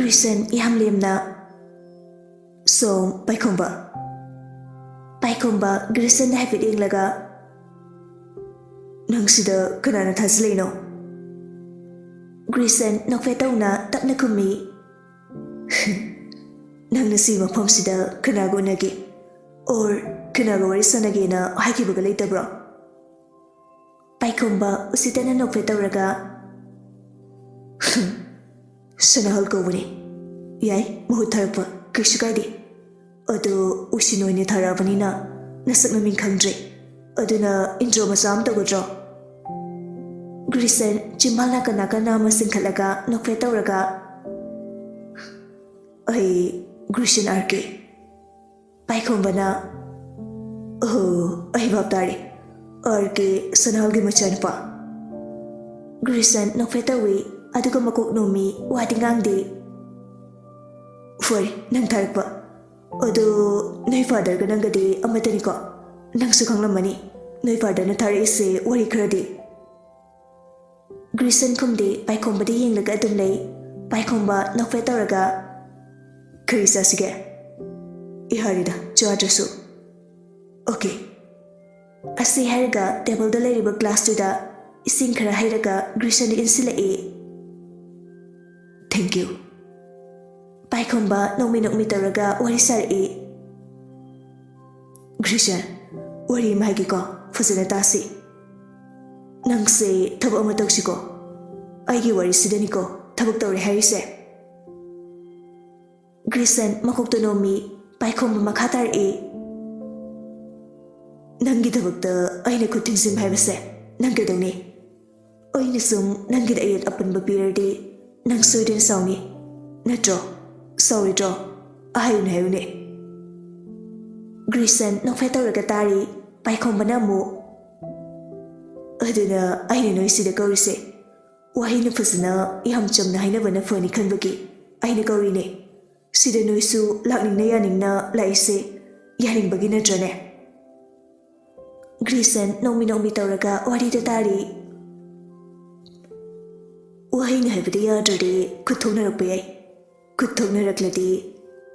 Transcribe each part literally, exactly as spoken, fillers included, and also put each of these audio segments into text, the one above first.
ꯒ꯭ꯔꯤꯁꯟ ꯌꯥꯝ ꯂꯦꯝꯅ, "ꯁꯣꯝ, ꯄꯥꯏꯈꯣꯝꯕ?" ꯄꯥꯏꯈꯣꯝꯕ ꯒ꯭ꯔꯤꯁꯟꯗ ꯍꯥꯏꯐꯦꯠ ꯌꯦꯡꯂꯒ, "ꯅꯪ ꯁꯤꯗ ꯀꯅꯥꯅ ꯊꯥꯖꯤꯜꯂꯛꯏꯅꯣ?" ꯒ꯭ꯔꯤꯁꯟ ꯅꯣꯛꯐꯦꯠ ꯇꯧꯅ ꯇꯞꯅ ꯈꯨꯝꯃꯤ, "ꯅꯪꯅ ꯁꯤ ꯃꯐꯝꯁꯤꯗ ꯀꯅꯥꯒ ꯎꯅꯒꯦ? ꯑꯣꯔ ꯀꯅꯥꯒ ꯋꯥꯔꯤ ꯁꯥꯟꯅꯒꯦꯅ ꯍꯥꯏꯈꯤꯕꯒ ꯂꯩꯇꯕ꯭ꯔꯣ?" ꯄꯥꯏꯈꯣꯝꯕ ꯎꯁꯤꯠꯇꯅ ꯅꯣꯛꯐꯦꯠ ꯇꯧꯔꯒ, "ꯁꯅꯥꯍꯜ ꯀꯧꯕꯅꯦ꯫ ꯌꯥꯏ, ꯃꯍꯨꯠ ꯊꯥꯔꯛꯄ, ꯀꯩꯁꯨ ꯀꯥꯏꯗꯦ꯫ ꯑꯗꯣ ꯎꯁꯤꯟ ꯑꯣꯏꯅ ꯊꯥꯔꯛꯑꯕꯅꯤꯅ ꯅꯁꯛ ꯅꯃꯤꯡ ꯈꯪꯗ꯭ꯔꯦ꯫ ꯑꯗꯨꯅ intro ꯃꯆꯥ ꯑꯃ ꯇꯧꯒꯗ꯭ꯔꯣ?" ꯒ꯭ꯔꯤꯁꯟ ꯆꯤꯝꯕꯥꯜ ꯅꯥꯀꯟ ꯅꯥꯀꯟꯅ ꯑꯃ ꯆꯤꯡꯈꯠꯂꯒ ꯅꯣꯛꯐꯦꯠ ꯇꯧꯔꯒ, "ꯑꯩ ꯒ꯭ꯔꯤꯁꯟ ꯑꯥꯔ ꯀꯦ꯫" ꯄꯥꯏꯈꯣꯝꯕꯅ, "ꯑꯣ, ꯑꯩ ꯚꯥꯞ ꯇꯥꯔꯦ꯫ ꯑꯥꯔ ꯀꯦ ꯁꯅꯥꯍꯜꯒꯤ ꯃꯆꯥꯅꯨꯄꯥ꯫" ꯒ꯭ꯔꯤꯁꯟ ꯅꯣꯛꯐꯦꯠ ꯇꯧꯏ, ꯑꯗꯨꯒ ꯃꯀꯣꯛ ꯅꯣꯝꯃꯤ, ꯋꯥꯗꯤ ꯉꯥꯡꯗꯦ꯫ "ꯐꯔꯦ, ꯅꯪ ꯊꯥꯔꯛꯄ꯫ ꯑꯗꯣ ꯅꯣꯏ ꯐꯥꯗꯔꯒ ꯅꯪꯒꯗꯤ ꯑꯃꯠꯇꯅꯤꯀꯣ? ꯅꯪꯁꯨ ꯈꯪꯂꯝꯃꯅꯤ ꯅꯣꯏ ꯐꯥꯗꯔꯅ ꯊꯥꯔꯛꯏꯁꯦ ꯋꯥꯔꯤ ꯈꯔꯗꯤ꯫" ꯒ꯭ꯔꯤꯁꯟ ꯈꯨꯝꯗꯦ, ꯄꯥꯏꯈꯣꯝꯕꯗ ꯌꯦꯡꯂꯒ ꯑꯗꯨꯝ ꯂꯩ꯫ ꯄꯥꯏꯈꯣꯝꯕ ꯅꯣꯛꯐꯦꯠ ꯇꯧꯔꯒ, "ꯀꯔꯤ ꯆꯥꯁꯤꯒꯦ?" "ꯌꯥꯔꯦꯗ, ꯆꯥꯗ꯭ꯔꯁꯨ꯫" "ꯑꯣꯀꯦ꯫" ꯑꯁꯤ ꯍꯥꯏꯔꯒ ꯇꯦꯕꯜꯗ ꯂꯩꯔꯤꯕ ꯒ꯭ꯂꯥꯁꯇꯨꯗ ꯏꯁꯤꯡ ꯈꯔ ꯍꯩꯔꯒ ꯒ꯭ꯔꯤꯁꯟꯗ ꯏꯟꯁꯤꯜꯂꯛꯏ꯫ "Thank you꯫" ꯄꯥꯏꯈꯣꯝꯕ ꯅꯣꯛꯃꯤ ꯅꯣꯛꯃꯤ ꯇꯧꯔꯒ ꯋꯥꯔꯤ ꯁꯥꯔꯛꯏ꯫ "ꯒ꯭ꯔꯤꯁꯟ, ꯋꯥꯔꯤ ꯑꯃ ꯍꯥꯏꯒꯦꯀꯣ, ꯐꯖꯅ ꯇꯥꯁꯤ꯫ ꯅꯪꯁꯦ ꯊꯕꯛ ꯑꯃ ꯇꯧꯁꯤꯀꯣ꯫ ꯑꯩꯒꯤ ꯋꯥꯔꯤꯁꯤꯗꯅꯤꯀꯣ ꯊꯕꯛ ꯇꯧꯔꯦ ꯍꯥꯏꯔꯤꯁꯦ꯫" ꯒ꯭ꯔꯤꯁꯟ ꯃꯀꯣꯛꯇ ꯅꯣꯝꯃꯤ, ꯄꯥꯏꯈꯣꯝꯕ ꯃꯈꯥ ꯇꯥꯔꯛꯏ꯫ "ꯅꯪꯒꯤ ꯊꯕꯛꯇ ꯑꯩꯅ ꯈꯨꯠ ꯊꯤꯡꯖꯤꯟꯕ ꯍꯥꯏꯕꯁꯦ ꯅꯪ ꯀꯩꯗꯧꯅꯤ? ꯑꯩꯅ ꯁꯨꯝ ꯅꯪꯒꯤꯗ ꯑꯌꯦꯠ ꯑꯄꯟꯕ ꯄꯤꯔꯗꯤ ꯅꯪ ꯁꯣꯏꯗꯅ ꯁꯥꯎꯅꯤ꯫ ꯅꯠꯇ꯭ꯔꯣ? ꯁꯥꯎꯔꯣꯏꯗ꯭ꯔꯣ? ꯍꯥꯏꯌꯨꯅꯦ, ꯍꯥꯏꯌꯨꯅꯦ꯫" ꯒ꯭ꯔꯤꯁꯟ ꯅꯣꯛꯐꯦꯠ ꯇꯧꯔꯒ ꯇꯥꯔꯤ꯫ ꯄꯥꯏꯈꯣꯝꯕꯅ ꯑꯃꯨꯛ, "ꯑꯗꯨꯅ ꯑꯩꯅ ꯅꯣꯏ ꯁꯤꯗ ꯀꯧꯔꯤꯁꯦ ꯋꯥꯍꯩꯅ ꯐꯖꯅ ꯌꯥꯝ ꯆꯝꯅ ꯍꯥꯏꯅꯕꯅ ꯐꯅꯤ ꯈꯟꯕꯒꯤ ꯑꯩꯅ ꯀꯧꯔꯤꯅꯦ꯫ ꯁꯤꯗ ꯅꯣꯏꯁꯨ ꯂꯥꯛꯅꯤꯡꯅ ꯌꯥꯅꯤꯡꯅ ꯂꯥꯛꯏꯁꯦ ꯌꯥꯅꯤꯡꯕꯒꯤ ꯅꯠꯇ꯭ꯔꯅꯦ?" ꯒ꯭ꯔꯤꯁꯟ ꯅꯣꯡꯃꯤ ꯅꯣꯡꯃꯤ ꯇꯧꯔꯒ ꯋꯥꯔꯤꯗꯨ ꯇꯥꯔꯤ꯫ "ꯋꯥꯍꯩꯅ ꯍꯥꯏꯕꯗ ꯌꯥꯗ꯭ꯔꯗꯤ ꯈꯨꯠ ꯊꯣꯛꯅꯔꯛꯄ ꯌꯥꯏ꯫ ꯀꯨꯛꯊꯣꯛꯅꯔꯛꯂꯗꯤ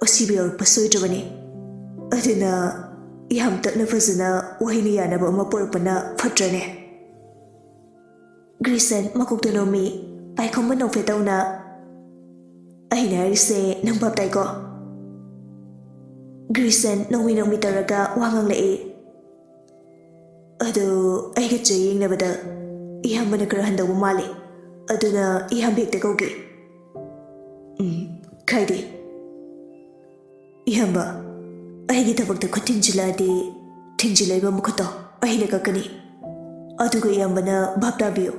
ꯑꯁꯤꯕ ꯌꯧꯔꯛꯄ ꯁꯣꯏꯗ꯭ꯔꯕꯅꯤ꯫ ꯑꯗꯨꯅ ꯌꯥꯝ ꯇꯞꯅ ꯐꯖꯅ ꯋꯥꯍꯩꯅ ꯌꯥꯅꯕ ꯑꯃ ꯄꯨꯔꯛꯄꯅ ꯐꯠꯇ꯭ꯔꯅꯦ? ꯒ꯭ꯔꯤꯁꯟ ꯃꯀꯣꯛꯇ ꯅꯣꯝꯃꯤ꯫ ꯄꯥꯏꯈꯣꯝꯕ ꯅꯣꯛꯐꯦꯠ ꯇꯧꯅ, "ꯑꯩꯅ ꯍꯥꯏꯔꯤꯁꯦ ꯅꯪ ꯚꯥꯞ ꯇꯥꯏꯀꯣ?" ꯒ꯭ꯔꯤꯁꯟ ꯅꯣꯡꯃꯤ ꯅꯣꯡꯃꯤ ꯇꯧꯔꯒ ꯋꯥ ꯉꯥꯡꯂꯛꯏ꯫ "ꯑꯗꯨ ꯑꯩꯒ ꯆꯌꯦꯡꯅꯕꯗ ꯏꯌꯥꯝꯕꯅ ꯈꯔ ꯍꯟꯗꯧꯕ ꯃꯥꯜꯂꯤ, ꯑꯗꯨꯅ ꯏꯌꯥꯝꯕ ꯍꯦꯛꯇ ꯀꯧꯒꯦ꯫" "ꯎꯝ, ꯀꯥꯏꯗꯦ꯫" "ꯏꯌꯥꯝꯕ, ꯑꯩꯒꯤ ꯊꯕꯛꯇ ꯈꯨꯠ ꯊꯤꯟꯖꯤꯜꯂꯛꯑꯗꯤ ꯊꯤꯟꯖꯤꯜꯂꯛꯏꯕ ꯃꯈꯨꯠꯇꯣ ꯑꯩꯅ ꯀꯛꯀꯅꯤ꯫ ꯑꯗꯨꯒ ꯏꯌꯥꯝꯕꯅ ꯚꯥꯞ ꯇꯥꯕꯤꯌꯨ,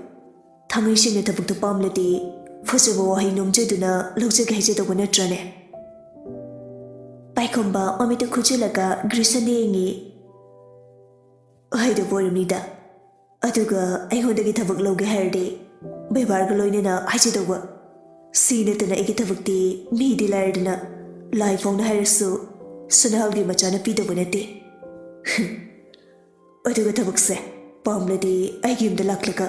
ꯊꯥꯡꯃꯩ ꯁꯦꯡꯅ ꯊꯕꯛꯇꯨ ꯄꯥꯝꯂꯗꯤ ꯐꯖꯕ ꯋꯥꯍꯩ ꯅꯣꯝꯖꯗꯨꯅ ꯂꯧꯖꯒꯦ ꯍꯥꯏꯖꯗꯧꯕ ꯅꯠꯇ꯭ꯔꯅꯦ?" ꯄꯥꯏꯈꯣꯝꯕ ꯃꯃꯤꯠꯇ ꯈꯨꯠꯆꯤꯜꯂꯒ ꯒ꯭ꯔꯤꯁꯟꯗ ꯌꯦꯡꯉꯤ꯫ "ꯍꯥꯏꯗꯕ ꯑꯣꯏꯔꯝꯅꯤꯗ꯫ ꯑꯗꯨꯒ ꯑꯩꯉꯣꯟꯗꯒꯤ ꯊꯕꯛ ꯂꯧꯒꯦ ꯍꯥꯏꯔꯗꯤ ꯕꯦꯕꯥꯔꯒ ꯂꯣꯏꯅꯅ ꯍꯥꯏꯖꯗꯧꯕ꯫ ꯁꯤ ꯅꯠꯇꯅ ꯑꯩꯒꯤ ꯊꯕꯛꯇꯤ ꯃꯤꯗꯤ ꯂꯥꯏꯔꯗꯅ ꯂꯥꯏ ꯐꯥꯎꯅ ꯍꯥꯏꯔꯁꯨ ꯁꯅꯥꯍꯜꯒꯤ ꯃꯆꯥꯅ ꯄꯤꯗꯧꯕ ꯅꯠꯇꯦ꯫ ꯑꯗꯨꯒ ꯊꯕꯛꯁꯦ ꯄꯥꯝꯂꯗꯤ ꯑꯩꯒꯤ ꯌꯨꯝꯗ ꯂꯥꯛꯂꯒ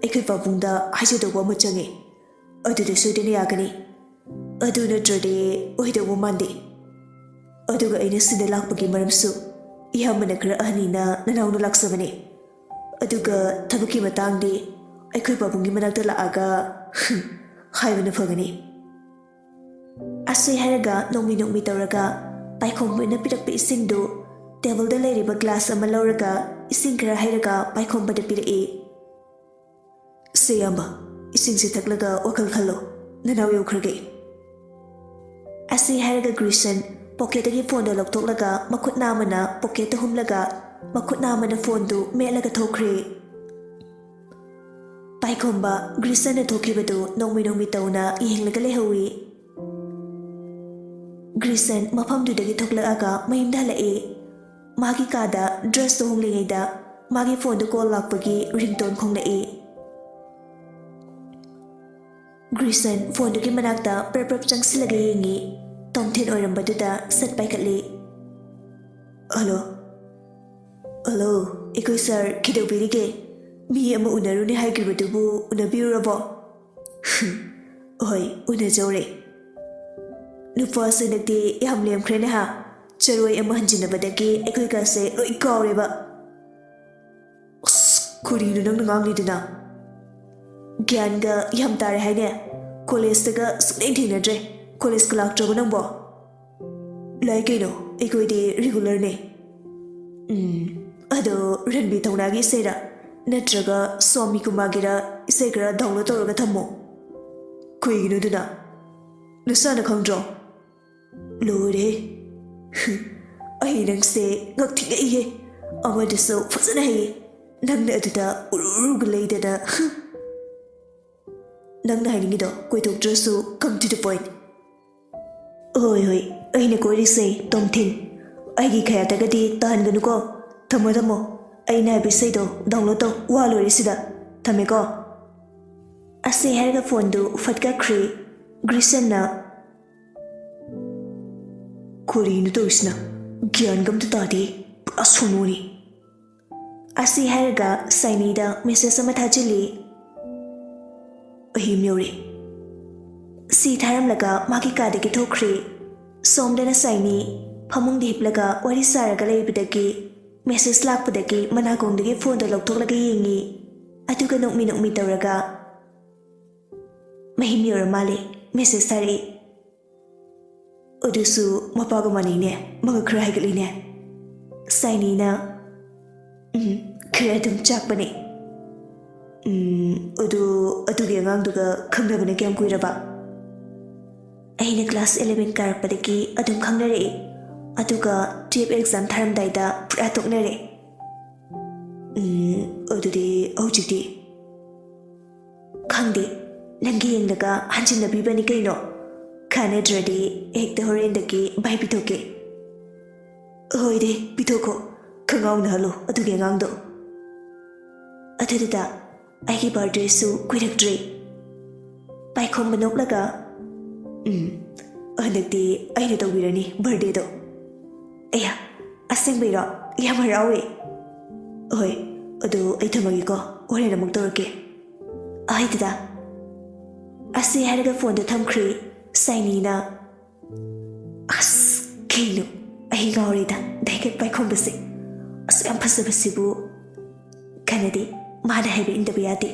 ꯑꯩꯈꯣꯏ ꯄꯥꯕꯨꯡꯗ ꯍꯥꯏꯖꯗꯧꯕ ꯑꯃ ꯆꯪꯉꯤ꯫ ꯑꯗꯨꯗ ꯁꯣꯏꯗꯅ ꯌꯥꯒꯅꯤ꯫ ꯑꯗꯨ ꯅꯠꯇ꯭ꯔꯗꯤ ꯑꯣꯏꯗꯧꯕ ꯃꯥꯟꯗꯦ꯫ ꯑꯗꯨꯒ ꯑꯩꯅ ꯁꯤꯗ ꯂꯥꯛꯄꯒꯤ ꯃꯔꯝꯁꯨ ꯏꯌꯥꯝꯕꯅ ꯈꯔ ꯑꯍꯟꯅꯤꯅ ꯅꯅꯥꯎꯅ ꯂꯥꯛꯆꯕꯅꯤ꯫ ꯑꯗꯨꯒ ꯊꯕꯛꯀꯤ ꯃꯇꯥꯡꯗꯤ ꯑꯩꯈꯣꯏ ꯄꯥꯕꯨꯡꯒꯤ ꯃꯅꯥꯛꯇ ꯂꯥꯛꯑꯒ ꯍꯥꯏꯕꯅ ꯐꯒꯅꯤ꯫" ꯑꯁꯤ ꯍꯥꯏꯔꯒ ꯅꯣꯡꯃꯤ ꯅꯣꯡꯃꯤ ꯇꯧꯔꯒ ꯄꯥꯏꯈꯣꯝꯕꯅ ꯄꯤꯔꯛꯄ ꯏꯁꯤꯡꯗꯨ ꯇꯦꯕꯜꯗ ꯂꯩꯔꯤꯕ ꯒ꯭ꯂꯥꯁ ꯑꯃ ꯂꯧꯔꯒ ꯏꯁꯤꯡ ꯈꯔ ꯍꯩꯔꯒ ꯄꯥꯏꯈꯣꯝꯕꯗ ꯄꯤꯔꯛꯏ꯫ "ꯁꯦ ꯏꯌꯥꯝꯕ, ꯏꯁꯤꯡꯁꯦ ꯊꯛꯂꯒ ꯋꯥꯈꯜ ꯈꯜꯂꯣ, ꯅꯅꯥꯎ ꯌꯧꯈ꯭ꯔꯒꯦ꯫" ꯑꯁꯤ ꯍꯥꯏꯔꯒ ꯒ꯭ꯔꯤꯁꯟ ꯄꯣꯀꯦꯠꯇꯒꯤ ꯐꯣꯟꯗꯣ ꯂꯧꯊꯣꯛꯂꯒ ꯃꯈꯨꯠ ꯅꯥꯝꯃꯅ ꯄꯣꯀꯦꯠꯇ ꯍꯨꯝꯂꯒ ꯃꯈꯨꯠ ꯅꯥꯝꯃꯅ ꯐꯣꯟꯗꯨ ꯃꯦꯠꯂꯒ ꯊꯣꯛꯈ꯭ꯔꯦ꯫ ꯄꯥꯏꯈꯣꯝꯕ ꯒ꯭ꯔꯤꯁꯟꯅ ꯊꯣꯛꯈꯤꯕꯗꯨ ꯅꯣꯡꯃꯤ ꯅꯣꯡꯃꯤ ꯇꯧꯅ ꯌꯦꯡꯂꯒ ꯂꯩꯍꯧꯏ꯫ ꯒ꯭ꯔꯤꯁꯟ ꯃꯐꯝꯗꯨꯗꯒꯤ ꯊꯣꯛꯂꯛꯑꯒ ꯃꯌꯨꯝꯗ ꯍꯜꯂꯛꯏ꯫ ꯃꯥꯒꯤ ꯀꯥꯗ ꯗ꯭ꯔꯦꯁꯇꯨ ꯍꯣꯡꯂꯤꯉꯩꯗ ꯃꯥꯒꯤ ꯐꯣꯟꯗ ꯀꯣꯜ ꯂꯥꯛꯄꯒꯤ ꯔꯤꯡꯇꯣꯟ ꯈꯣꯡꯂꯛꯏ꯫ ꯒ꯭ꯔꯤꯁꯟ ꯐꯣꯟꯗꯨꯒꯤ ꯃꯅꯥꯛꯇ ꯄ꯭ꯔꯞ ꯄ꯭ꯔꯞ ꯆꯪꯁꯤꯜꯂꯒ ꯌꯦꯡꯉꯤ꯫ ꯇꯣꯝꯊꯤꯟ ꯑꯣꯏꯔꯝꯕꯗꯨꯗ ꯁꯠ ꯄꯥꯏꯈꯠꯂꯤ꯫ "ꯍꯜꯂꯣ꯫" "ꯍꯜꯂꯣ, ꯑꯩꯈꯣꯏ ꯁꯥꯔ ꯀꯩꯗꯧꯕꯤꯔꯤꯒꯦ? ꯃꯤ ꯑꯃ ꯎꯅꯔꯨꯅꯦ ꯍꯥꯏꯈꯤꯕꯗꯨꯕꯨ ꯎꯅꯕꯤꯔꯨꯔꯕꯣ?" "ꯍꯣꯏ, ꯎꯅꯖꯧꯔꯦ꯫" ꯅꯨꯄꯥꯁꯦ ꯍꯟꯗꯛꯇꯤ ꯌꯥꯝ ꯂꯦꯝꯈ꯭ꯔꯦꯅꯦ ꯍꯥ꯫ ꯆꯔꯣꯏ ꯑꯃ ꯍꯟꯖꯤꯟꯅꯕꯗꯒꯤ ꯑꯩꯈꯣꯏ ꯀꯥꯁꯦ ꯂꯣꯏ ꯀꯥꯎꯔꯦꯕ꯫ ꯑꯁ, ꯀꯔꯤꯅꯣ ꯅꯪꯅ ꯉꯥꯡꯂꯤꯗꯨꯅ? ꯒ꯭ꯌꯥꯟꯒ ꯌꯥꯝ ꯇꯥꯔꯦ ꯍꯥꯏꯅꯦ꯫ ꯀꯣꯂꯦꯖꯇꯒ ꯁꯨꯛꯊꯦꯡ ꯊꯦꯡꯅꯗ꯭ꯔꯦ꯫ ꯀꯣꯂꯦꯖꯀ ꯂꯥꯛꯇ꯭ꯔꯕꯣ ꯅꯪꯕꯣ? ꯂꯥꯛꯏ ꯀꯩꯅꯣ, ꯑꯩꯈꯣꯏꯗꯤ ꯔꯤꯒꯨꯂꯔꯅꯦ꯫ ꯎꯝ, ꯑꯗꯣ ꯔꯟꯕꯤꯔ ꯊꯧꯅꯥꯒꯤ ꯏꯁꯩꯔ? ꯅꯠꯇ꯭ꯔꯒ ꯁ꯭ꯋꯥꯃꯤ ꯀꯨꯃꯥꯔꯒꯤꯔ? ꯏꯁꯩ ꯈꯔ ꯗꯥꯎꯟꯂꯣꯗ ꯇꯧꯔꯒ ꯊꯝꯃꯣ꯫ ꯀꯩꯒꯤꯅꯣ ꯑꯗꯨꯅ? ꯅꯁꯥꯅ ꯈꯪꯗ꯭ꯔꯣ? ꯂꯣꯏꯔꯦ꯫ ꯑꯩ ꯅꯪꯁꯦ ꯉꯛꯊꯤꯡꯉꯛꯏꯍꯦ꯫ ꯑꯃꯗꯨꯁꯨ ꯐꯖꯅ ꯍꯩꯌꯦ꯫ ꯅꯪꯅ ꯑꯗꯨꯗ ꯎꯔꯨ ꯎꯔꯨꯒ ꯂꯩꯗꯅ꯫ ꯅꯪꯅ ꯍꯥꯏꯅꯤꯡꯉꯤꯗꯣ ꯀꯣꯏꯊꯣꯛꯇ꯭ꯔꯁꯨ, come to the point꯫ ꯍꯣꯏ, ꯍꯣꯏ, ꯑꯩꯅ ꯀꯣꯏꯔꯤꯁꯦ ꯇꯣꯝꯊꯤꯟ꯫ ꯑꯩꯒꯤ ꯈꯌꯥꯇꯒꯗꯤ ꯇꯥꯍꯟꯒꯅꯨꯀꯣ꯫ ꯊꯝꯃꯣ, ꯊꯝꯃꯣ꯫ ꯑꯩꯅ ꯍꯥꯏꯕ ꯏꯁꯩꯗꯣ ꯗꯥꯎꯟꯂꯣꯗ ꯇꯧ꯫ ꯋꯥ ꯂꯣꯏꯔꯦ ꯁꯤꯗ꯫ ꯊꯝꯃꯦꯀꯣ꯫ ꯑꯁꯤ ꯍꯥꯏꯔꯒ ꯐꯣꯟꯗꯨ ꯐꯠ ꯀꯛꯈ꯭ꯔꯦ꯫ ꯒ꯭ꯔꯤꯁꯟꯅ, "ꯀꯔꯤꯅꯣ ꯇꯧꯔꯤꯁꯤꯅ? ꯒ꯭ꯌꯥꯟꯒ ꯑꯝꯇ ꯇꯥꯗꯦ꯫ ꯄꯨꯔꯥ ꯁꯣꯅꯣꯅꯤ꯫" ꯑꯁꯤ ꯍꯥꯏꯔꯒ ꯁꯥꯏꯅꯤꯗ ꯃꯦꯁꯦꯖ ꯑꯃ ꯊꯥꯖꯤꯜꯂꯤ꯫ ꯑꯍꯤꯝ ꯌꯧꯔꯦ꯫ ꯁꯤ ꯊꯥꯔꯝꯂꯒ ꯃꯥꯒꯤ ꯀꯥꯗꯒꯤ ꯊꯣꯛꯈ꯭ꯔꯦ꯫ ꯁꯣꯝꯗꯅ ꯁꯥꯏꯅꯤ ꯐꯃꯨꯡꯗ ꯍꯤꯞꯂꯒ ꯋꯥꯔꯤ ꯁꯥꯔꯒ ꯂꯩꯕꯗꯒꯤ ꯃꯦꯁꯦꯖ ꯂꯥꯛꯄꯗꯒꯤ ꯃꯅꯥꯀꯣꯡꯗꯒꯤ ꯐꯣꯟꯗꯣ ꯂꯧꯊꯣꯛꯂꯒ ꯌꯦꯡꯉꯤ꯫ ꯑꯗꯨꯒ ꯅꯣꯛꯃꯤ ꯅꯣꯛꯃꯤ ꯇꯧꯔꯒ, "ꯃꯍꯤꯝ ꯌꯧꯔ ꯃꯥꯜꯂꯦ, ꯃꯦꯁꯦꯖ ꯊꯥꯔꯛꯏ꯫" ꯑꯗꯨꯁꯨ ꯃꯄꯥꯒ ꯃꯥꯟꯅꯩꯅꯦ, ꯃꯉꯛ ꯈꯔ ꯍꯥꯏꯒꯠꯂꯤꯅꯦ꯫ ꯁꯥꯏꯅꯤꯅ, "ꯎꯝ, ꯈꯔ ꯑꯗꯨꯝ ꯆꯥꯛꯄꯅꯦ꯫" "ꯎꯝ, ꯑꯗꯨ, ꯑꯗꯨꯒꯤ ꯑꯉꯥꯡꯗꯨꯒ ꯈꯪꯅꯕꯅ ꯀꯌꯥꯝ ꯀꯨꯏꯔꯕ?" "ꯑꯩꯅ ꯀ꯭ꯂꯥꯁ ꯑꯦꯂꯦꯚꯦꯟ ꯀꯥꯔꯛꯄꯗꯒꯤ ꯑꯗꯨꯝ ꯈꯪꯅꯔꯛꯏ꯫ ꯑꯗꯨꯒ ꯇꯨꯌꯦꯜꯐ ꯑꯦꯛꯖꯥꯝ ꯊꯥꯔꯝꯗꯥꯏꯗ ꯄꯨꯔꯥ ꯇꯣꯛꯅꯔꯦ꯫" "ꯎꯝ, ꯑꯗꯨꯗꯤ ꯍꯧꯖꯤꯛꯇꯤ?" "ꯈꯪꯗꯦ, ꯅꯪꯒꯤ ꯌꯦꯡꯂꯒ ꯍꯟꯖꯤꯟꯅꯕꯤꯕꯅꯤ ꯀꯩꯅꯣ꯫ ꯀꯥꯟꯅꯗ꯭ꯔꯗꯤ ꯍꯦꯛꯇ ꯍꯣꯔꯦꯟꯗꯒꯤ ꯕꯥꯏ ꯄꯤꯊꯣꯛꯀꯦ꯫" "ꯍꯣꯏꯗꯦ, ꯄꯤꯊꯣꯛꯈꯣ, ꯈꯪꯉꯥꯎꯅꯍꯜꯂꯣ ꯑꯗꯨꯒꯤ ꯑꯉꯥꯡꯗꯣ꯫" ꯑꯗꯨꯗꯨꯗ ꯑꯩꯒꯤ ꯕꯥꯔꯗꯦꯁꯨ ꯀꯨꯏꯔꯛꯇ꯭ꯔꯦ꯫ ꯄꯥꯏꯈꯣꯝꯕ ꯅꯣꯛꯂꯒ, "ꯎꯝ, ꯍꯟꯗꯛꯇꯤ ꯑꯩꯅ ꯇꯧꯕꯤꯔꯅꯤ ꯕꯥꯔꯗꯦꯗꯣ꯫" "ꯑꯌꯥ, ꯑꯁꯦꯡꯕꯩꯔꯣ? ꯌꯥꯝ ꯍꯔꯥꯎꯋꯦ꯫" "ꯍꯣꯏ, ꯑꯗꯨ ꯑꯩ ꯊꯝꯃꯒꯦꯀꯣ, ꯍꯣꯔꯦꯟ ꯑꯃꯨꯛ ꯇꯧꯔꯛꯀꯦ꯫" "ꯑꯍꯣꯏ ꯗꯗꯥ꯫" ꯑꯁꯤ ꯍꯥꯏꯔꯒ ꯐꯣꯟꯗꯣ ꯊꯝꯈ꯭ꯔꯦ꯫ ꯁꯥꯏꯅꯤꯅ, ꯀꯩꯅꯣ, ꯑꯩ ꯉꯥꯎꯔꯦꯗ, ꯗꯥꯏꯀꯠ ꯄꯥꯏꯈꯣꯝꯕꯁꯦ꯫ ꯑꯁꯨꯛ ꯌꯥꯝ ꯐꯖꯕꯁꯤꯕꯨ꯫ ꯀꯥꯟꯅꯗꯦ, ꯃꯥꯅ ꯍꯥꯏꯕ ꯏꯟꯗꯕ ꯌꯥꯗꯦ꯫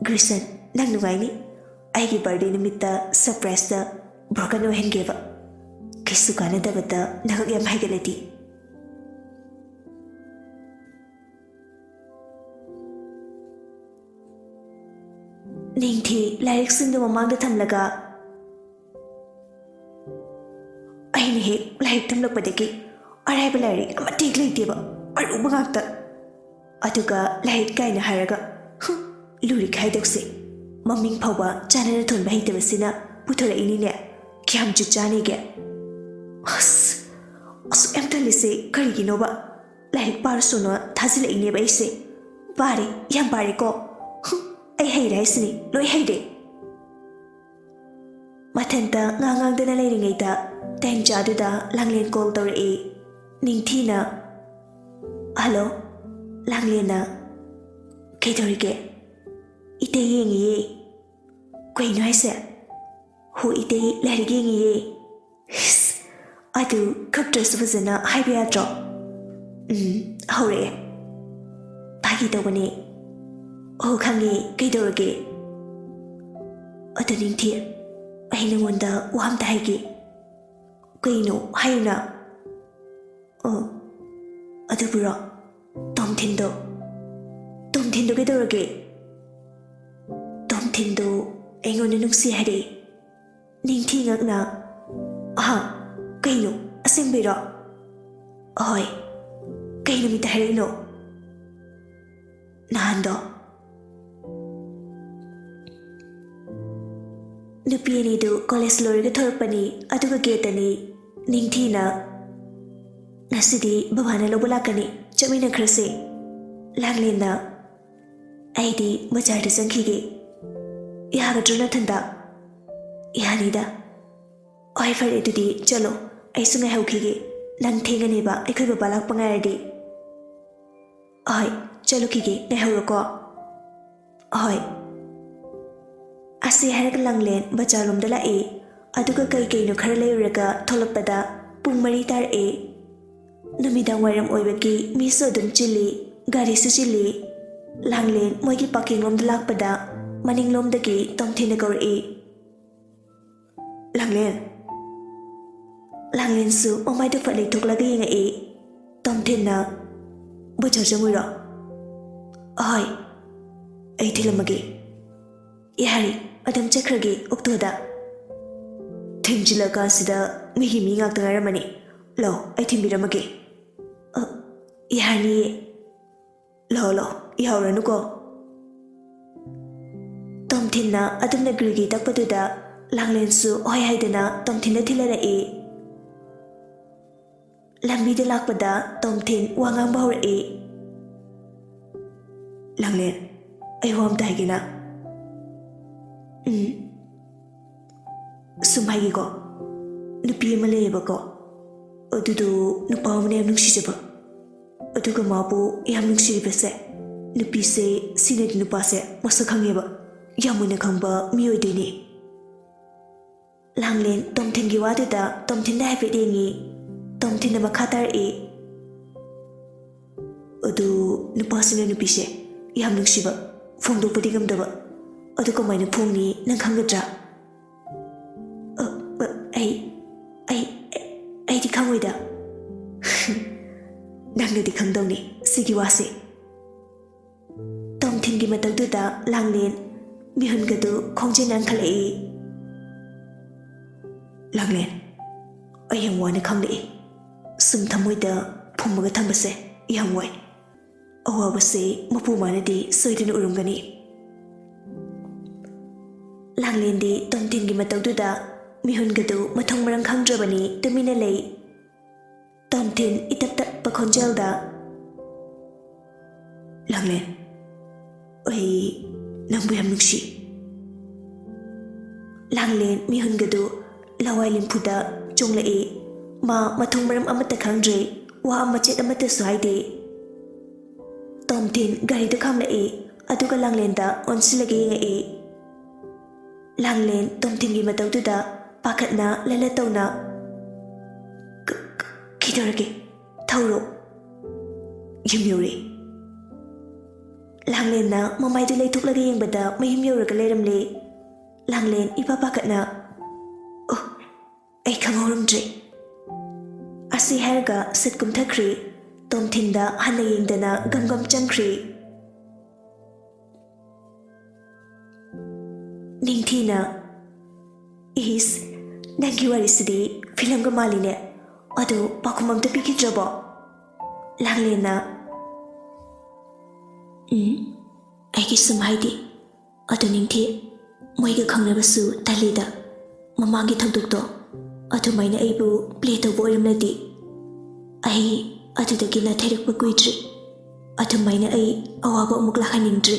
ꯒ꯭ꯔꯤꯁꯟ, ꯅꯪ ꯅꯨꯡꯉꯥꯏꯅꯤ꯫ ꯑꯩꯒꯤ ꯕꯥꯔꯗꯦ ꯅꯨꯃꯤꯠꯇ ꯁꯔꯄ꯭ꯔꯥꯏꯖꯇ ꯕ꯭ꯔꯣꯀꯟ ꯑꯣꯏꯍꯟꯒꯦꯕ꯫ ꯀꯩꯁꯨ ꯀꯥꯟꯅꯗꯕꯗ ꯅꯉꯛ ꯌꯥꯝ ꯍꯥꯏꯒꯠꯂꯗꯤ꯫ ꯅꯤꯡꯊꯤ ꯂꯥꯏꯔꯤꯛꯁꯤꯡꯗꯨ ꯃꯃꯥꯡꯗ ꯊꯝꯂꯒ, "ꯑꯩꯅ ꯍꯦꯛ ꯂꯥꯏꯔꯤꯛ ꯇꯝꯂꯛꯄꯗꯒꯤ ꯑꯔꯥꯏꯕ ꯂꯥꯏꯔꯤꯛ ꯑꯃꯠꯇ ꯍꯦꯛ ꯂꯩꯇꯦꯕ, ꯑꯔꯨꯕ ꯉꯥꯛꯇ꯫ ꯑꯗꯨꯒ ꯂꯥꯏꯔꯤꯛ ꯀꯥꯏꯅ ꯍꯥꯏꯔꯒ, ꯍꯨꯝ, ꯂꯨꯔꯤꯛ ꯍꯥꯏꯗꯧꯁꯦ꯫ ꯃꯃꯤꯡ ꯐꯥꯎꯕ ꯆꯥꯅꯅ ꯊꯣꯟꯕ ꯍꯩꯇꯕꯁꯤꯅ ꯄꯨꯊꯣꯔꯛꯏꯅꯤꯅꯦ꯫ ꯀꯌꯥꯝ ꯖꯨꯠ ꯆꯥꯅꯤꯒꯦ? ꯑꯁ, ꯑꯁꯨꯛ ꯌꯥꯝ ꯇꯜꯂꯤꯁꯦ ꯀꯔꯤꯒꯤꯅꯣꯕ? ꯂꯥꯏꯔꯤꯛ ꯄꯥꯔꯨꯁꯣꯅ ꯊꯥꯖꯤꯜꯂꯛꯏꯅꯦꯕ ꯑꯩꯁꯦ꯫ ꯄꯥꯔꯦ, ꯌꯥꯝ ꯄꯥꯔꯦꯀꯣ꯫ ꯍꯨꯝ, ꯑꯩ ꯍꯩꯔꯦ ꯍꯥꯏꯁꯤꯅꯤ, ꯂꯣꯏ ꯍꯩꯔꯦ꯫" ꯃꯊꯟꯇ ꯉꯥꯡ ꯉꯥꯡꯗꯅ ꯂꯩꯔꯤꯉꯩꯗ ꯇꯥꯟꯖꯥꯗꯨꯗ ꯂꯥꯡꯂꯦꯟ ꯀꯣꯜ ꯇꯧꯔꯛꯏ꯫ ꯅꯤꯡꯊꯤꯅ, "ꯍꯜꯂꯣ, ꯂꯥꯡꯂꯦꯟꯅ, ꯀꯩꯗꯧꯔꯤꯒꯦ?" "ꯏꯇꯩ ꯌꯦꯡꯉꯤꯌꯦ꯫" "ꯀꯩꯅꯣ ꯍꯥꯏꯁꯦ?" "ꯍꯣ ꯏꯇꯩ, ꯂꯥꯏꯔꯤꯛ ꯌꯦꯡꯉꯤꯌꯦ꯫" "ꯏꯁ, ꯑꯗꯨ ꯀꯞꯇ꯭ꯔꯁꯨ ꯐꯖꯅ ꯍꯥꯏꯕ ꯌꯥꯗ꯭ꯔꯣ?" "ꯎꯝ, ꯍꯧꯔꯛꯑꯦ꯫ ꯐꯥꯒꯤ ꯇꯧꯕꯅꯦ꯫" "ꯑꯣ, ꯈꯪꯉꯦ, ꯀꯩꯗꯧꯔꯒꯦ?" "ꯑꯗꯨ ꯅꯤꯡꯊꯤ, ꯑꯩ ꯅꯉꯣꯟꯗ ꯋꯥ ꯑꯝꯇ ꯍꯥꯏꯒꯦ꯫" "ꯀꯩꯅꯣ? ꯍꯥꯏꯌꯨꯅ꯫" "ꯑꯣ, ꯑꯗꯨꯕꯨꯔꯣ? ꯇꯣꯝꯊꯤꯟꯗꯣ, ꯇꯣꯝꯊꯤꯟꯗꯣ ꯀꯩꯗꯧꯔꯒꯦ?" "ꯇꯣꯝꯊꯤꯟꯗꯣ ꯑꯩꯉꯣꯟꯗ ꯅꯨꯡꯁꯤ ꯍꯥꯏꯔꯛꯑꯦ꯫" ꯅꯤꯡꯊꯤ ꯉꯛꯅ, "ꯑꯍꯥ, ꯀꯩꯅꯣ? ꯑꯁꯦꯡꯕꯩꯔꯣ?" "ꯑꯍꯣꯏ, ꯀꯩ ꯅꯨꯃꯤꯠꯇ ꯍꯥꯏꯔꯛꯏꯅꯣ?" "ꯅꯍꯥꯟꯗꯣ꯫" ꯅꯨꯄꯤ ꯑꯅꯤꯗꯨ ꯀꯣꯂꯦꯖ ꯂꯣꯏꯔꯒ ꯊꯣꯔꯛꯄꯅꯤ, ꯑꯗꯨꯒ ꯒꯦꯠꯇꯅꯤ꯫ ꯅꯤꯡꯊꯤꯅ, "ꯉꯁꯤꯗꯤ ꯕꯕꯥꯅ ꯂꯧꯕ ꯂꯥꯛꯀꯅꯤ, ꯆꯠꯃꯤꯟꯅꯈ꯭ꯔꯁꯦ꯫" ꯂꯥꯡꯂꯦꯟꯅ, "ꯑꯩꯗꯤ ꯕꯖꯥꯔꯗ ꯆꯪꯈꯤꯒꯦ꯫ ꯌꯥꯒꯗ꯭ꯔꯣ ꯅꯊꯟꯗ?" "ꯌꯥꯅꯤꯗ꯫" "ꯍꯣꯏ, ꯐꯔꯦ, ꯑꯗꯨꯗꯤ ꯆꯠꯂꯣ, ꯑꯩꯁꯨ ꯉꯥꯏꯍꯧꯈꯤꯒꯦ꯫ ꯅꯪ ꯊꯦꯡꯉꯅꯦꯕ ꯑꯩꯈꯣꯏ ꯕꯕꯥ ꯂꯥꯛꯄ ꯉꯥꯏꯔꯗꯤ꯫" "ꯍꯣꯏ, ꯆꯠꯂꯨꯈꯤꯒꯦ, ꯉꯥꯏꯍꯧꯔꯣꯀꯣ꯫" "ꯍꯣꯏ꯫" ꯑꯁꯤ ꯍꯥꯏꯔꯒ ꯂꯥꯡꯂꯦꯟ ꯕꯖꯥꯔꯂꯣꯝꯗ ꯂꯥꯛꯏ꯫ ꯑꯗꯨꯒ ꯀꯩ ꯀꯩꯅꯣ ꯈꯔ ꯂꯩꯔꯨꯔꯒ ꯊꯣꯛꯂꯛꯄꯗ ꯄꯨꯡ ꯃꯔꯤ ꯇꯥꯔꯛꯑꯦ꯫ ꯅꯨꯃꯤꯗꯥꯡ ꯋꯥꯏꯔꯝ ꯑꯣꯏꯕꯒꯤ ꯃꯤꯁꯨ ꯑꯗꯨꯝ ꯆꯤꯜꯂꯤ, ꯒꯥꯔꯤꯁꯨ ꯆꯤꯜꯂꯤ꯫ ꯂꯥꯡꯂꯦꯟ ꯃꯣꯏꯒꯤ ꯄꯥꯔꯀꯤꯡ ꯂꯣꯝꯗ ꯂꯥꯛꯄꯗ ꯃꯅꯤꯡꯂꯣꯝꯗꯒꯤ ꯇꯣꯝꯊꯤꯟꯅ ꯀꯧꯔꯛꯏ, "ꯂꯥꯡꯂꯦꯟ!" ꯂꯥꯡꯂꯦꯟꯁꯨ ꯃꯃꯥꯏꯗꯨ ꯐꯠ ꯂꯩꯊꯣꯛꯂꯒ ꯌꯦꯡꯉꯛꯏ꯫ ꯇꯣꯝꯊꯤꯟꯅ, "ꯕꯖꯥꯔ ꯆꯪꯉꯨꯏꯔꯣ?" "ꯑꯍꯣꯏ, ꯑꯩ ꯊꯤꯜꯂꯝꯃꯒꯦ꯫" "ꯌꯥꯔꯦ, ꯑꯗꯨꯝ ꯆꯠꯈ꯭ꯔꯒꯦ ꯑꯣꯛꯇꯣꯗ꯫" "ꯊꯦꯡꯖꯤꯜꯂꯀꯥꯟꯁꯤꯗ ꯃꯤꯒꯤ ꯃꯤ ꯉꯥꯛꯇ ꯉꯥꯏꯔꯝꯃꯅꯤ꯫ ꯂꯥꯛꯑꯣ, ꯑꯩ ꯊꯤꯟꯕꯤꯔꯝꯃꯒꯦ꯫" "ꯑ, ꯌꯥꯔꯅꯤꯌꯦ꯫" "ꯂꯥꯛꯑꯣ, ꯂꯥꯛꯑꯣ, ꯌꯥꯎꯔꯅꯨꯀꯣ꯫" ꯇꯣꯝꯊꯤꯟꯅ ꯑꯗꯨꯝꯅ ꯒ꯭ꯔꯤꯒꯤ ꯇꯛꯄꯗꯨꯗ ꯂꯥꯡꯂꯦꯟꯁꯨ ꯍꯣꯏ ꯍꯥꯏꯗꯅ ꯇꯣꯝꯊꯤꯟꯗ ꯊꯤꯜꯍꯜꯂꯛꯏ꯫ ꯂꯝꯕꯤꯗ ꯂꯥꯛꯄꯗ ꯇꯣꯝꯊꯤꯟ ꯋꯥ ꯉꯥꯡꯕ ꯍꯧꯔꯛꯏ꯫ "ꯂꯥꯡꯂꯦꯟ, ꯑꯩ ꯋꯥ ꯑꯝꯇ ꯍꯥꯏꯒꯦꯅ꯫" "ꯎꯝ, ꯁꯨꯝ ꯍꯥꯏꯒꯦꯀꯣ, ꯅꯨꯄꯤ ꯑꯃ ꯂꯩꯌꯦꯕꯀꯣ, ꯑꯗꯨꯗꯣ ꯅꯨꯄꯥ ꯑꯃꯅ ꯌꯥꯝ ꯅꯨꯡꯁꯤꯖꯕ꯫ ꯑꯗꯨꯒ ꯃꯥꯕꯨ ꯌꯥꯝ ꯅꯨꯡꯁꯤꯔꯤꯕꯁꯦ, ꯅꯨꯄꯤꯁꯦ ꯁꯤꯅꯗꯤ ꯅꯨꯄꯥꯁꯦ ꯃꯁꯛ ꯈꯪꯉꯦꯕ, ꯌꯥꯝ ꯃꯨꯟꯅ ꯈꯪꯕ ꯃꯤ ꯑꯣꯏꯗꯣꯏꯅꯦ꯫" ꯂꯥꯡꯂꯦꯟ ꯇꯣꯝꯊꯤꯟꯒꯤ ꯋꯥꯗꯨꯗ ꯇꯣꯝꯊꯤꯟꯗ ꯍꯥꯏꯐꯦꯠ ꯌꯦꯡꯉꯤ꯫ ꯇꯣꯝꯊꯤꯟꯅ ꯃꯈꯥ ꯇꯥꯔꯛꯏ, "ꯑꯗꯨ ꯅꯨꯄꯥꯁꯤꯅ ꯅꯨꯄꯤꯁꯦ ꯌꯥꯝ ꯅꯨꯡꯁꯤꯕ, ꯐꯣꯡꯗꯣꯛꯄꯗꯤ ꯉꯝꯗꯕ꯫ ꯑꯗꯨ ꯀꯃꯥꯏꯅ ꯐꯣꯡꯅꯤ, ꯅꯪ ꯈꯪꯒꯗ꯭ꯔꯥ?" "ꯑ, ꯑ, ꯑꯩ, ꯑꯩ, ꯑꯩ, ꯑꯩꯗꯤ ꯈꯪꯉꯣꯏꯗ꯫" "ꯅꯪꯅꯗꯤ ꯈꯪꯗꯧꯅꯤ ꯁꯤꯒꯤ ꯋꯥꯁꯦ꯫" ꯇꯣꯝꯊꯤꯟꯒꯤ ꯃꯇꯧꯗꯨꯗ ꯂꯥꯡꯂꯦꯟ ꯃꯤꯍꯨꯟꯒꯗꯨ ꯈꯣꯡꯖꯦꯜ ꯌꯥꯡꯈꯠꯂꯛꯏ꯫ "ꯂꯥꯡꯂꯦꯟ, ꯑꯩ ꯌꯥꯝ ꯋꯥꯅ ꯈꯪꯂꯛꯏ꯫ ꯁꯨꯝ ꯊꯃꯣꯏꯗ ꯐꯨꯝꯃꯒ ꯊꯝꯕꯁꯦ ꯌꯥꯝ ꯋꯥꯏ꯫ ꯑꯋꯥꯕꯁꯦ ꯃꯄꯨ ꯃꯥꯅꯗꯤ ꯁꯣꯏꯗꯅ ꯎꯔꯝꯒꯅꯤ꯫" ꯂꯥꯡꯂꯦꯟꯗꯤ ꯇꯣꯝꯊꯤꯟꯒꯤ ꯃꯇꯧꯗꯨꯗ ꯃꯤꯍꯨꯟꯒꯗꯨ ꯃꯊꯣꯡ ꯃꯔꯝ ꯈꯪꯗ꯭ꯔꯕꯅꯤ, ꯇꯨꯃꯤꯟꯅ ꯂꯩ꯫ ꯇꯣꯝꯊꯤꯟ ꯏꯇꯞ ꯇꯞꯄ ꯈꯣꯟꯖꯦꯜꯗ, "ꯂꯥꯡꯂꯦꯟ, ꯑꯩ ꯅꯪꯕꯨ ꯌꯥꯝ ꯅꯨꯡꯁꯤ꯫" ꯂꯥꯡꯂꯦꯟ ꯃꯤꯍꯨꯟꯒꯗꯨ ꯂꯋꯥꯏ ꯂꯤꯝꯐꯨꯗ ꯆꯣꯡꯂꯛꯏ꯫ ꯃꯥ ꯃꯊꯣꯡ ꯃꯔꯝ ꯑꯃꯠꯇ ꯈꯪꯗ꯭ꯔꯦ, ꯋꯥ ꯃꯆꯦꯠ ꯑꯃꯠꯇꯁꯨ ꯍꯥꯏꯗꯦ꯫ ꯇꯣꯝꯊꯤꯟ ꯒꯥꯔꯤꯗꯨ ꯈꯥꯝꯂꯛꯏ, ꯑꯗꯨꯒ ꯂꯥꯡꯂꯦꯟꯗ ꯑꯣꯟꯁꯤꯜꯂꯒ ꯌꯦꯡꯉꯛꯏ꯫ ꯂꯥꯡꯂꯦꯟ ꯇꯣꯝꯊꯤꯟꯒꯤ ꯃꯇꯧꯗꯨꯗ ꯄꯥꯈꯠꯅ ꯂꯂ ꯇꯧꯅ, ꯀꯩꯗꯧꯔꯒꯦ? ꯊꯧꯔꯣ꯫ ꯌꯨꯝ ꯌꯧꯔꯦ꯫ ꯂꯥꯡꯂꯦꯟꯅ ꯃꯃꯥꯏꯗꯨ ꯂꯩꯊꯣꯛꯂꯒ ꯌꯦꯡꯕꯗ ꯃꯌꯨꯝ ꯌꯧꯔꯒ ꯂꯩꯔꯝꯂꯦ꯫ ꯂꯥꯡꯂꯦꯟ ꯏꯄꯥ ꯄꯥꯈꯠꯅ, "ꯑꯣ, ꯑꯩ ꯈꯪꯍꯧꯔꯝꯗ꯭ꯔꯦ"꯫ ꯑꯁꯤ ꯍꯥꯏꯔꯒ ꯁꯠ ꯀꯨꯝꯊꯈ꯭ꯔꯦ꯫ ꯇꯣꯝꯊꯤꯟꯗ ꯍꯟꯅ ꯌꯦꯡꯗꯅ ꯒꯝ ꯒꯝ ꯆꯪꯈ꯭ꯔꯦ꯫ ꯅꯤꯡꯊꯤꯅ, "ꯏꯁ, ꯅꯪꯒꯤ ꯋꯥꯔꯤꯁꯤꯗꯤ ꯐꯤꯂꯝꯒ ꯃꯥꯜꯂꯤꯅꯦ꯫ ꯑꯗꯨ ꯄꯥꯎꯈꯨꯝ ꯑꯝꯇ ꯄꯤꯈꯤꯗ꯭ꯔꯕꯣ?" ꯂꯥꯡꯂꯦꯟꯅ, "ꯎꯝ, ꯑꯩꯒꯤ ꯁꯨꯝ ꯍꯥꯏꯗꯤ꯫ ꯑꯗꯨ ꯅꯤꯡꯊꯤ, ꯃꯣꯏꯒ ꯈꯪꯅꯕꯁꯨ ꯇꯜꯂꯤꯗ꯫ ꯃꯃꯥꯡꯒꯤ ꯊꯧꯗꯣꯛꯇꯣ ꯑꯗꯨꯃꯥꯏꯅ ꯑꯩꯕꯨ ꯄ꯭ꯂꯦ ꯇꯧꯕ ꯑꯣꯏꯔꯝꯂꯗꯤ ꯑꯩ ꯑꯗꯨꯗꯒꯤ ꯅꯥꯊꯩꯔꯛꯄ ꯀꯨꯏꯗ꯭ꯔꯤ꯫ ꯑꯗꯨꯃꯥꯏꯅ ꯑꯩ ꯑꯋꯥꯕ ꯑꯃꯨꯛ ꯂꯥꯛꯍꯟꯅꯤꯡꯗ꯭ꯔꯤ"꯫